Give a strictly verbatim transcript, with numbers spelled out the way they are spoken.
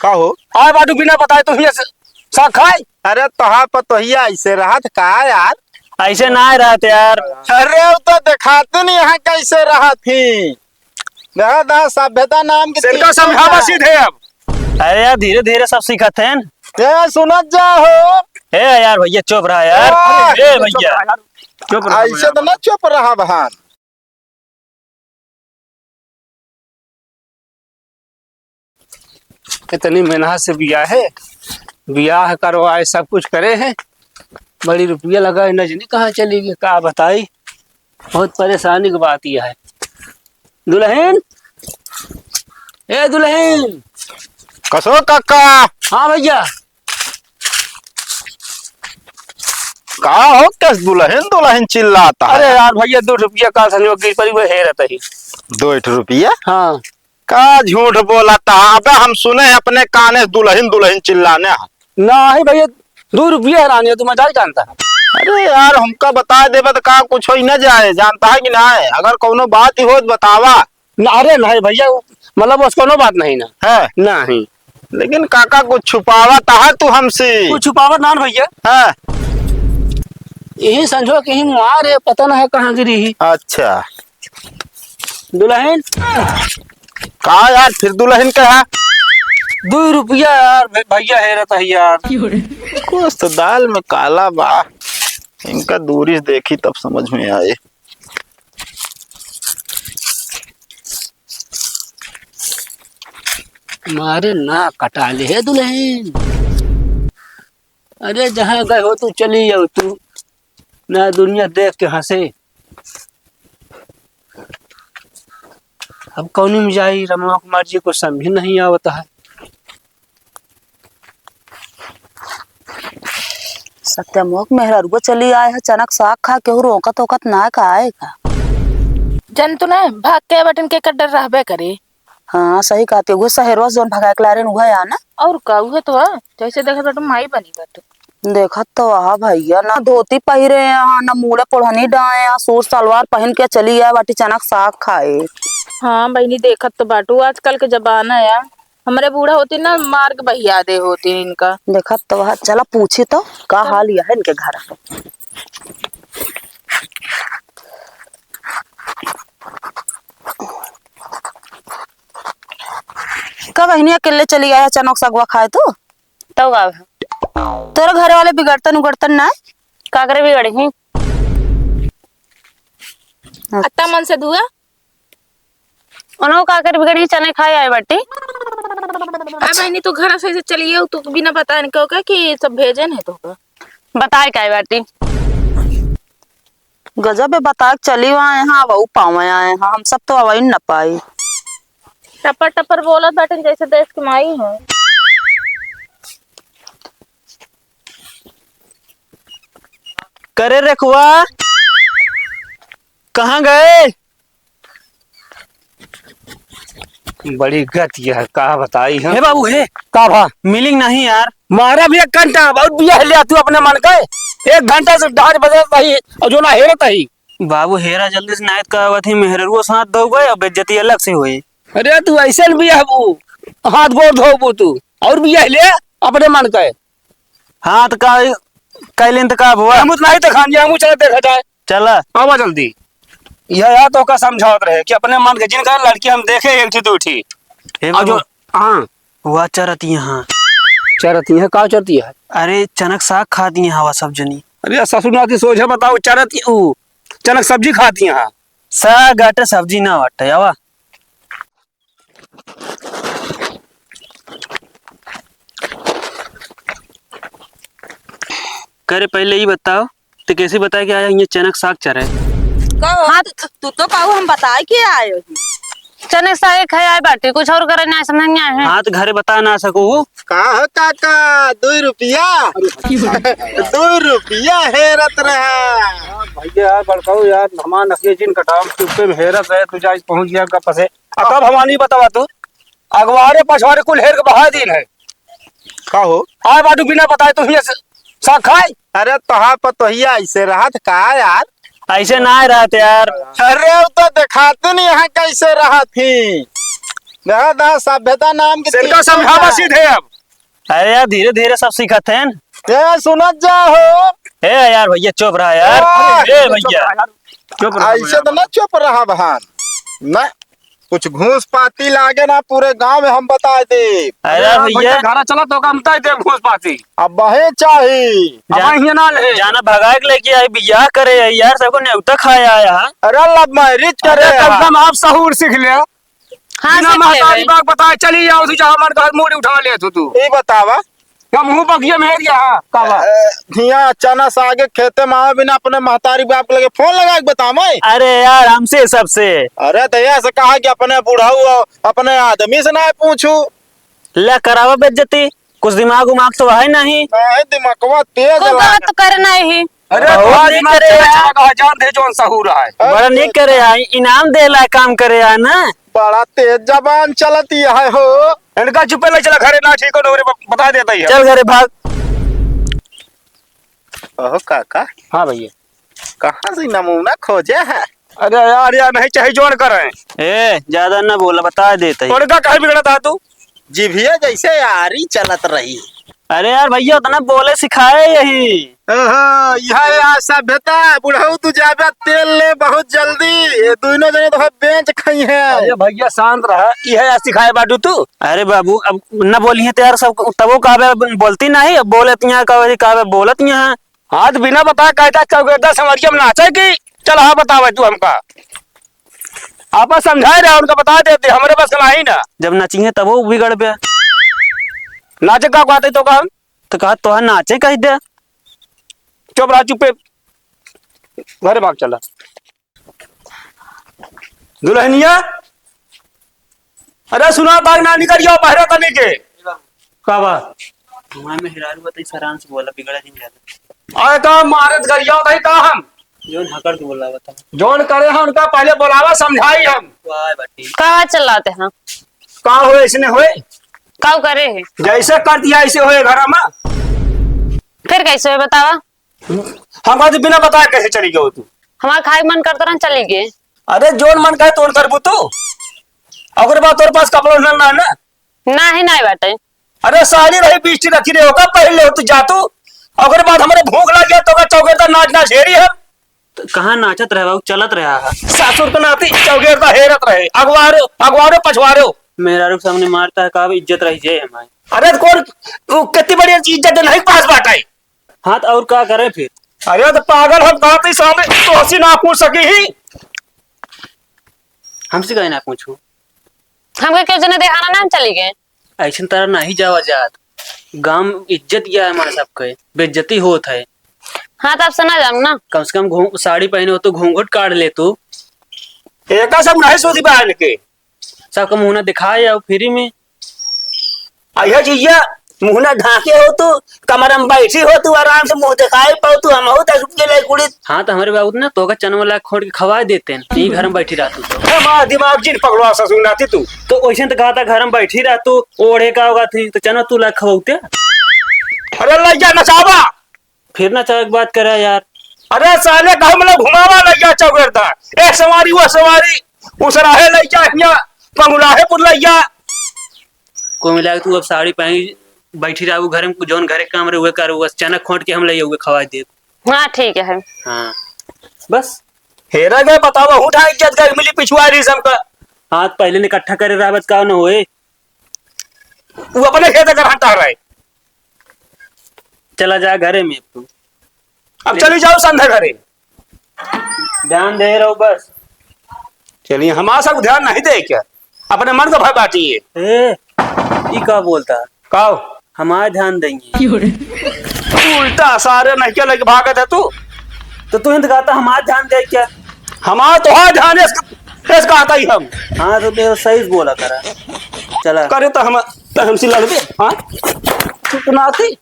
का हो? आए बाटू बिना बताए तो हियाँ से साग खाए? अरे तोहार पतोहिया ऐसे रहत का यार? ऐसे ना रहत यार। अरे वो तो देखाते नहीं यहाँ कैसे रहत ही। देखा था सभ्यता नाम की सेनका चीज समझावा है। सीधे अब। अरे यार धीरे धीरे सब सीखत हैं। ए सुनत जा हो। ए यार भैया चुप रहा यार। ओए, ए भैया चुप रहा यार। ऐसे तो ना चुप रहा बहन। इतनी मेहनत से बियाह है, बियाह करवाए, सब कुछ करे हैं, बड़ी रुपया लगा है, न जाने कहाँ चली गई, का बताई, बहुत परेशानी की बात यह है। दुल्हन, ए दुल्हन। कसो काका। हाँ भैया। का हो, कस दुल्हन दुल्हन चिल्लाता है? अरे यार भैया, दो रुपया का संजोग गिर पड़ी, वो हेरत ही। दो रुपया? हाँ। का झूठ बोलत हा? अबे हम सुने अपने काने दुल्हन दुल्हन चिल्लाने हा। नाही भैया, दो रुपया हेरानी है, तू मजाक जानता है। अरे यार, हमका बता देबे तो का कुछ होई ना जाए, जानता है कि ना? अगर कौनो बात ही हो तो बतावा। ना, अरे नहीं भैया, मतलब बस कौनो बात नहीं ना। है? नहीं। लेकिन काका कुछ छुपावत हा तू हमसे। कुछ छुपावत ना भैया। है? यही संजो के ही मार है, पता ना है कहाँ गिरी ही। अच्छा। दुल्हन। का यार, फिर दुल्हन कहा? दो रुपया यार, भै-, भैया हेरत है यार। कुछ तो दाल में काला बा, इनका दूरी से देखी तब समझ में आए। मारे ना कटा ले हे दुल्हन। अरे जहाँ गए हो तू चली जाओ तू, ना दुनिया देख के हँसे। अब कौनी में जाई, रमवा के मर्जी को समझ नहीं आवत है। सत्यमोहक मेहररुआ चली आए है, चनक साग खा, केहू रोकत ओकत ना का आए का? जन तू ना भाग के बटन के कड्डर रहबे करे। हाँ, सही कहती है। उहे सहेरवा से जौन भगाए के लारे न, उहे आ ना। और का, उहे तो आ। जैसे देखत बाटू, माई बनी बाटू। देखत तो आ भैया, ना धोती पहिरे आ, ना मूड़े पोढ़नी डाए आ, सूट सलवार पहिन के चली आए बाटी चनक साग खाए। हाँ बहिनी, देखत तो बाटू, आजकल के जमाना आ। हमरे बूढ़ा होती ना, मार के बहिया दे होती इनका। देखत तो आ, चला पूछी तो, का हाँ। हाल यह है इनके घर? का बहिनी अकेले चली आया चनक सगवा खाए तू? तब का भा? तोरा घर वाले बिगड़तन उगड़तन ना? का करे बिगड़ी ही? अत्ता मन से दुआ? उन्हों का करे बिगड़ी, चने खाए आए बाटी। अरे बहिनी, तू घर से चलिए, तू बिना बताए न कहो का कि सब भेजन है तो का? बताए का आए बाटी? गजब है, बता के चली आए हैं, वहू पावे आए हैं, हम सब तो अवई न पाई। टपर टपर बोलत बाटिन जैसे देश की माई है। करे रेखुआ, कहाँ गए? बड़ी गति है, का बताई हम। हे बाबू, हे। का भा? मिलिंग नहीं यार। मारा भी एक घंटा, बहुत बिया ले तू अपने मन के। एक घंटा से डांच बजत रही और जो ना हेरत ही। बाबू, हेरा जल्दी से, नायत का आवत ही, मेहररुआ साथ धो गए और बेइज्जती अलग से होई। अरे तू ऐसे न बिया हबू, हाथ गोड़ धोबू तू, और बिया ले अपने मन के। हाथ का कैलें त का हुआ? हम उतना ही तो खान, हम चला देखा जाए। चला। आवा जल्दी। यह, यह तो का समझावत रहे कि अपने मन के जिनका लड़की हम देखे एक ठी दू ठी। हे और जो, बाबू, हाँ। हुआ चरत यहाँ। चरत यहाँ, का चरत यहाँ? अरे, चनक साग खाती हैं हवा सब जनी। अरे, ससुर नाती सोझे बताओ, चरत उ, चनक सब्जी खाती हैं। साग आटे सब्जी ना बाटे, आवा। करे, पहले ई बताओ, ते कैसे बताए कि आया ये चनक साग चरे? कहो, हाँ। तू, तू तो कहो हम बताए के आए हो। चनक साग खाए आए बाटी, कुछ और करे ना, समझ में आए हैं। हाँ, तो घरे बता ना सको हो। का हो काका, दो रुपया? दो रुपया हेरत रहा। भैया यार, बड़काऊ यार, हमार नखिए जिन कटाव, चुप्पे में हेरत रहे, तू जाए पहुँच गया गप से। आ, कब हमार नहीं बतावा तू? अगवारे पछवारे कुल हेर के बहा दीन है। का हो? आए बाटू बिना बताए तो हियाँ से साग खाए। अरे तोहार पतोहिया ऐसे रहत का यार? ऐसे ना रहत यार। अरे वो तो देखाते नहीं यहाँ कैसे रहत ही। देखा था, सभ्यता नाम की सेनका चीज समझावा है। सीधे अब। अरे यार, धीरे धीरे सब सीखत हैं। ए, सुनत जा हो। ए यार भैया, चुप रहा यार। ओए, ए भैया, चुप रहा ऐसे यार। तो ना चुप रहा बहन। ना, कुछ घूस पाती लागे ना, पूरे गांव में हम बता दे। अरे अरे यार भैया। भैया, घरा चला तो हम तय दे घूस पाती। अब वही चाही। अब जा-, हियां ना ले। जाना भगा के लेके आई, बियाह करे आई यार, सबको न्योता खाया आया। अरे love marriage करे अरे, कम से कम आप सहूर सीख ले। हाँ, बिना सीख ले महतारी भाई। बाप बताए चली जाओ, तू जहाँ मन घर मूड़ी उठा ले तू, तू। ई बतावा। हम हूँ बगिया में हेरिया, हाँ, का बा? अ, हियाँ अचानक से आगे खेते में आवे बिना अपने महतारी बाप के लगे फोन लगा के बतावे। अरे यार, हमसे सबसे। अरे तो ऐसे कहा कि अपने बुढ़ऊ और अपने आदमी से ना पूछू। ले करावा बेइज्जती, कुछ दिमाग उमाग तो है नहीं। नहीं, दिमागवा तेज खूब लाग। गलत तो करना ही। अरे, बहुत बड़ा नीक दिमाग करे तेज यार। चला, कहा जान दे जौन सहूर है। बड़ा नीक करे यार, इनाम देला काम करे यार ना। बड़ा तेज जबान चलती है हो। इनका चुपे ले चला घरे ना ठीक हो, नौरे ब-, बता देता ही है। चल घरे भाग। ओहो काका। हाँ भैया। कहाँ से नमूना खोजे है? अरे यार, यार, नहीं चाहे जोन करें। ए, ज्यादा ना बोला, बता देते ही। उनका कहीं बिगड़ा था तू? जिभिया जैसे आरी चलत रही। अरे यार भैया, उतना बोले सिखाए यही। ओहो, यह यार सभ्यता, बुढ़ऊ तू जाबे तेल ले बहुत जल्दी। ये दोनों जने तो बेंच खाई है। अरे भैया शांत रहा, यह यार सिखाए बाटू तू। अरे बाबू, अब न बोली है तो यार सब तबो कहबे बोलती नहीं, अब बोलत यहाँ कहबे, कहबे बोलत यहाँ। हाँ, तो बिना बताए कहता चौगेरदा संवरिया में नाचे की, चल हाँ बतावे तू हमका। आपस समझाए रहे, उनका बता देते, हमरे बस का नहीं ना। जब नचिहे तब वो बिगड़ पे। नाचे का कहते तो का हम? तो कहा तोहर नाचे कह दे। चुप रहा, चुप्पे। घरे भाग चला। दुल्हनिया, अरे सुना ताक ना निकल जाओ बहरे तनी के। का बा? मैं मेहरारू बताई, आराम से बोला, बिगड़ा नहीं जाता। अरे का मारत गरिया बताई का हम? जौन हकड़ के बोला बता। जौन करे हैं उनका पहले बोलावा, समझाई हम। वाह बाटी। का चलाते हैं? का होए, ऐसने होए? का करे है? जैसे कर दिया ऐसे होए घर में। फिर कैसे होए बतावा? हम आज बिना बताए कैसे चली गयो तू? हमार खाए मन करता रहा, चली गए। अरे जौन मन करे तौन करबू तू। ओकरे बाद तोर पास कपड़ा ना, ना, ना। नाही, नाही बाटे। अरे साड़ी रही, बिस्टी रखी रहे, ओका पहन ले तू जा तू। ओकरे बाद हमरे भूख लग गया तो का चौगेरदा नाच नाच हेरी हम। तो कहाँ नाचत रहे बाबू, चलत रहा है। ससुर के नाती चौगेरदा हेरत रहे, अगवारो, अगवारो पछवारो। मेहरारू के सामने मारता है, का इज्जत रही जे हमारी। अरे तो कौन, वो कितनी बड़ी इज्जत नहीं पास बाटे। हाँ, तो और का करे फिर? अरे, तो पागल हम कहत ही सामने तोहसी ना पूछ सकी ही। हमसे काहे ना पूछू? हमके क्यों जने देखाना ना, हम चली गए। ऐसन तरह नहीं जावा जात। गांव इज्जत गया है हमारे सबके, बेइज्जती होत है। हाँ, तो अब से ना जाऊँ ना। कम से कम घूं-, साड़ी पहने हो तो घूंघट काढ़ ले तू। एका सब नहीं सोची बहन के। सबका मुंह ना दिखाए आओ फ्री में। आ यह चीजिया मुंह ना ढांके हो तू, कमरा में बैठी हो तू, आराम से मुंह दिखाई पाओ तू, हम हो दस रुपये ले कुड़ी। हाँ, तो हमरे बाबू ना तोका चनवा ला खोट के खवा देते हैं, ई घर में बैठी रहतू तो। हमार दिमाग जिन पकड़वा ससुर नाती तू। तो वैसे तो कहा था घर में बैठी रहतू, ओढ़े का होगा थी, तो चनवा तू ला खवाउते। अरे लइका नचावा। फिर ना चाहे बात करे यार। अरे साले कहूँ मतलब घुमावा लइया चौगेरदा। एक सवारी वो सवारी, उसराहे लइया हिया, पंगुराहे पुर लइया। को मिला के तू अब साड़ी पहनी बैठी रहू घर में, जौन घरे काम रहे उहे कर, बस चना खोट के हम लइया उहे खवाई देब। हाँ ठीक है। हाँ बस। हेरा गए बतावा, हूँ ढाई इज्जत गए मिली पिछुआरी सब का। हाँ पहले ने इकट्ठा करे रहबत का न होए। वो अपने खेत कर हटा रहे। चला जा घरे में तू। अब चली जाओ संध्या घरे। ध्यान दे रहो बस। चलिए, हमारा सब ध्यान नहीं दे क्या? अपने मन का भय बाटी है। ए, ई का बोलता? काओ? हमारा ध्यान देंगे। उल्टा सारे नहीं क्या लेके भागत है तू? तो तू हिंद कहता हमारा ध्यान दे क्या? हमारा तो हाँ ध्यान है, इस, इस कहता ही हम। हाँ, तो तू सही से बोला करा। चला। करे तो हम, तो हमसे लड़बे, हाँ? चुप ना थी।